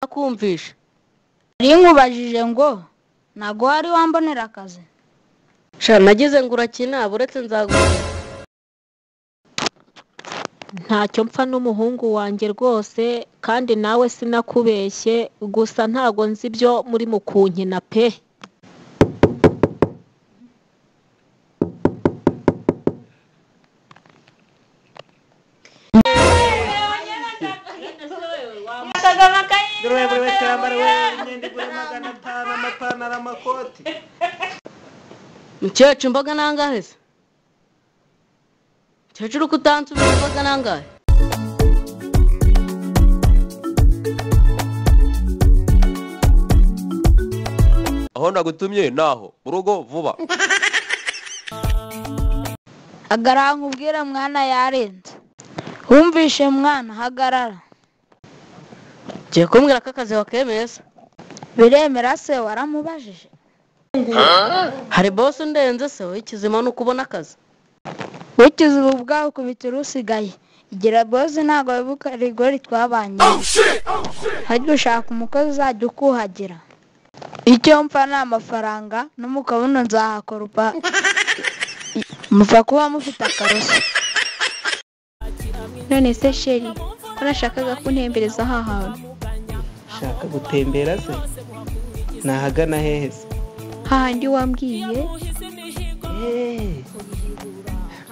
Nakumvishe. Nari nkubajije ngo ntago wari wambonera akazi. Sha nagize ngo urakina buretse nzaguha. Ntacyo mpfa n'umuhungu wanjye rwose, kandi nawe sinakubeshye, gusa ntago nzi ibyo muri mu kunkina pe. Dore buri wese yambara we imyenda igura 500, amapantaro, amakoti. Mukecuru imboga nangahe se? Mukecuru ko utansubiza imboga nangahe? Aho nagutumye naho mu rugo vuba. Hagarara nkubwire mwana yarenze. Wumvishe mwana hagarara. Ugiye kumbwira ko akazi wakemeye se? Biremera se waramubajije? Hari boss undenze se wowe ikizima ni ukubona akazi. Wikize ubu bwawe ukubitira usigaye. Igira boss ntabwo wibuka rigori twabanye. Hajya ushaka umukozi uzajya ukuhagira. Icyo mpfa ni amafaranga n'umukabuno nzahakoropa. Mupfa kuba mufite akaroso. None se sheri, ko nashakaga kuntembereza aha hantu? Shaka gutembera se? Nahagana hehe se? Hahandi wambwiye.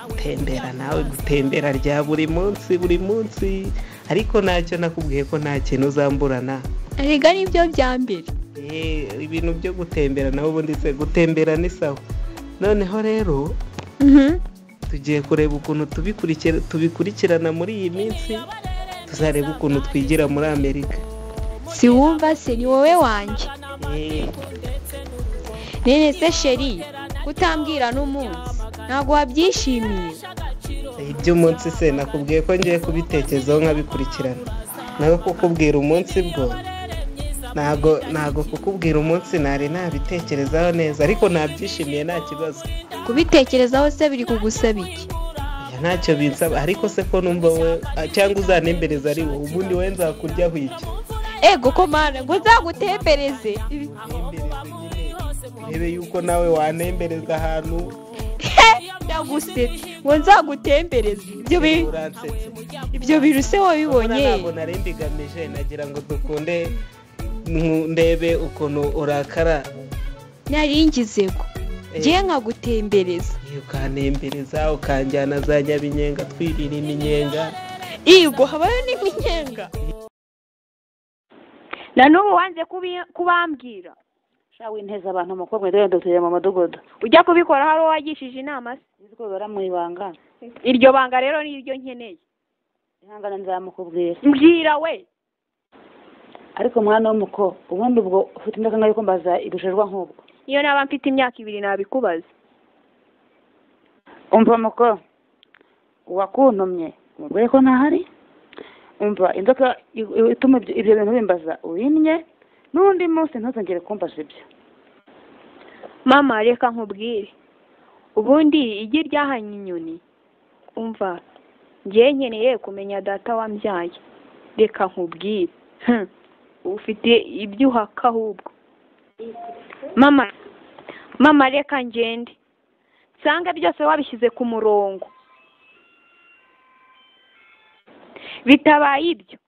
Gutembera nawe gutembera rya buri munsi buri munsi, ariko ntacyo nakubwiye ko nta kintu uzamburana. Erega nibyo bya mbere. Ibintu byo gutembera nawe ubundi se gutembera ni sawa. Noneho rero tugiye kureba ukuntu tubikurikirana muri iyi minsi, tuzareba ukuntu twigira muri Amerika. Si wumva se ni wowe wanjye. Nene se sheri, kutambwira n'umunsi ntabwo wabyishimiye. Iby'umunsi se nakubwiye ko ngiye kubitekerezaho nkabikurikirana. Nawe kukubwira umunsi bwo ntago kukubwira umunsi nari nabitekerezaho neza, ariko nabyishimiye nta kibazo. Kubitekerezaho se biri kugusaba iki? Ntacyo binsaba, ariko se ko numva we cyangwa uzanembereza ari wowe, ubundi we nzakuryaho iki? Ego ko mana ngo nzagutembereze. Urebe yuko nawe wanembereza ahantu. Ndagusetse ngo nzagutembereze. Ibyo biruse wabibonye. Ntabwo nari mbigamije, nagira ngo dukunde ndebe ukuntu urakara. Nari ko ngiye nkagutembereza. Ukantembereza ukanjyana za Nyabinyenga twirira iminyenga. Yego habayo n'iminyenga. Na n'ubu wanze kubambwira. Sha winteza abantu umukobwa ndende duteye mu mudugudu. Ujya kubikora hari uwagishije inama se? Nzi ko bibera mu ibanga. Iryo banga rero ni iryo nkeneye. Ihangane nzamukubwira. Mbwira we. Ariko mwana w'umuko ubundi ubwo ufite imyaka ingahe kumbaza ibishejwa nk'ubwo? Iyo naba mfite imyaka 2 nabikubaza. Umva muko, wakuntumye umubwire ko ntahari. Umva inzoka ituma ibyo bintu bimbaza ubinnye, n'undi munsi ntuzongere kumbaza ibyo. Mama reka nkubwire, ubundi igi ryahanye inyoni. Umva ngiye nkeneye kumenya data wambyaye. Reka nkubwire, ufite ibyo uhaka ahubwo. Mama reka ngende nsanga byose wabishyize ku murongo. Bitabaye ibyo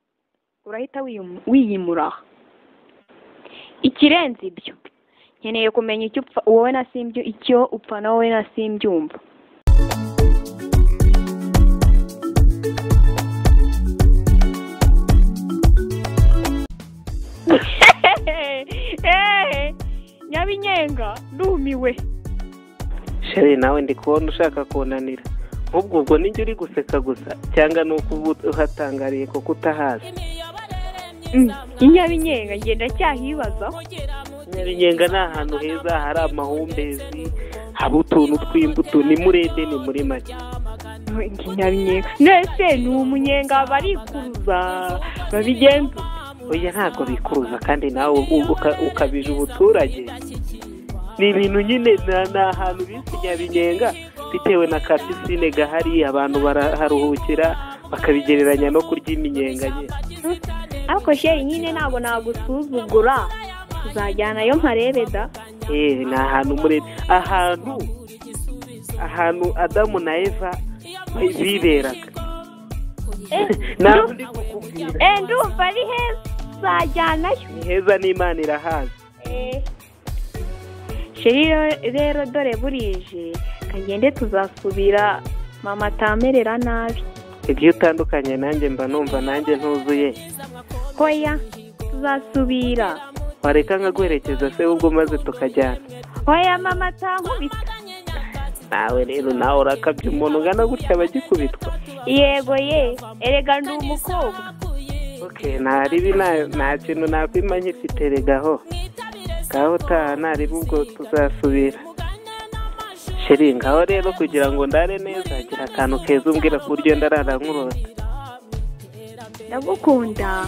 urahita wiyimura. Ikirenze ibyo nkeneye kumenya icyo upfa wowe na simbyo, icyo upfa na wowe na simbyumva. Nyabinyenga ndumiwe. Sheri nawe ndi kubona ushaka kunanira. Nk'ubwo ubwo nijye uri guseka gusa cyangwa nuko uhatangariye kuko utahazi? Nyabinyenga ngenda cyahibaza. Nyabinyenga ni ahantu heza hari amahumbezi, haba utuntu tw'imbuto, ni muri Edeni muri make. Nyabinyenga nese ni umunyenga barikuruza babigenza. Oya ntabwo bikuruza, kandi nawe ukabije ubuturage. Ni ibintu nyine ni ahantu bise Nyabinyenga bitewe na ka pisine gahari, abantu baraharuhukira bakabigereranya no kurya iminyenga nyine. Ariko chéri nyine ntabwo nagusuzugura, tuzajyanayo nkarebe da. Ni ahantu muri ahantu Adamu na Eva biberaga. Ntabwo ndi kukubwira. Ndumva ari heza, tuzajyanayo. Ni heza n'Imana irahazi. Chéri rero dore burije, kagende tuzasubira mama atamerera nabi. Ibyo utandukanye nanjye mba numva nanjye ntuzuye. Hoya tuzasubira. Wareka nkaguherekeza se ubwo maze tukajyana. Hoya mama atankubita. Nawe rero nawe urakabya, umuntu ungana gutya abagikubitwa. Yego ye, erega ndi umukobwa. Okay, ntaribi nta kintu nakwima nkifite regaho. Ngaho utaha ntaribi ubwo tuzasubira. Chéri ngaho rero kugira ngo ndare neza, gira akantu keza umbwira ku buryo ndarara nkurota. Ndagukunda,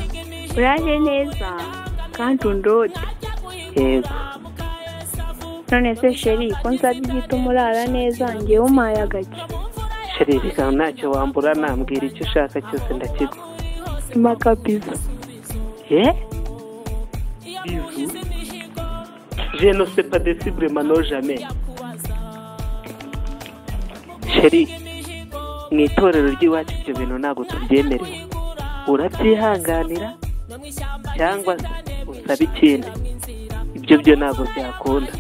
uraje neza kandi undote. Yego. None se chéri ko nsabye igituma urara neza ngewe umpaye agake? Chéri reka ntacyo wambura, nambwira icyo ushaka cyose ndakiguha. Maka bizu. Ye? Bizu? Je ne sais pas décider maintenant jamais. Chéri, mu itorero ry'iwacu ibyo bintu ntabwo tubyemerewe. Urabyihanganira cyangwa se usaba ikindi. Ibyo byo ntabwo byakunda.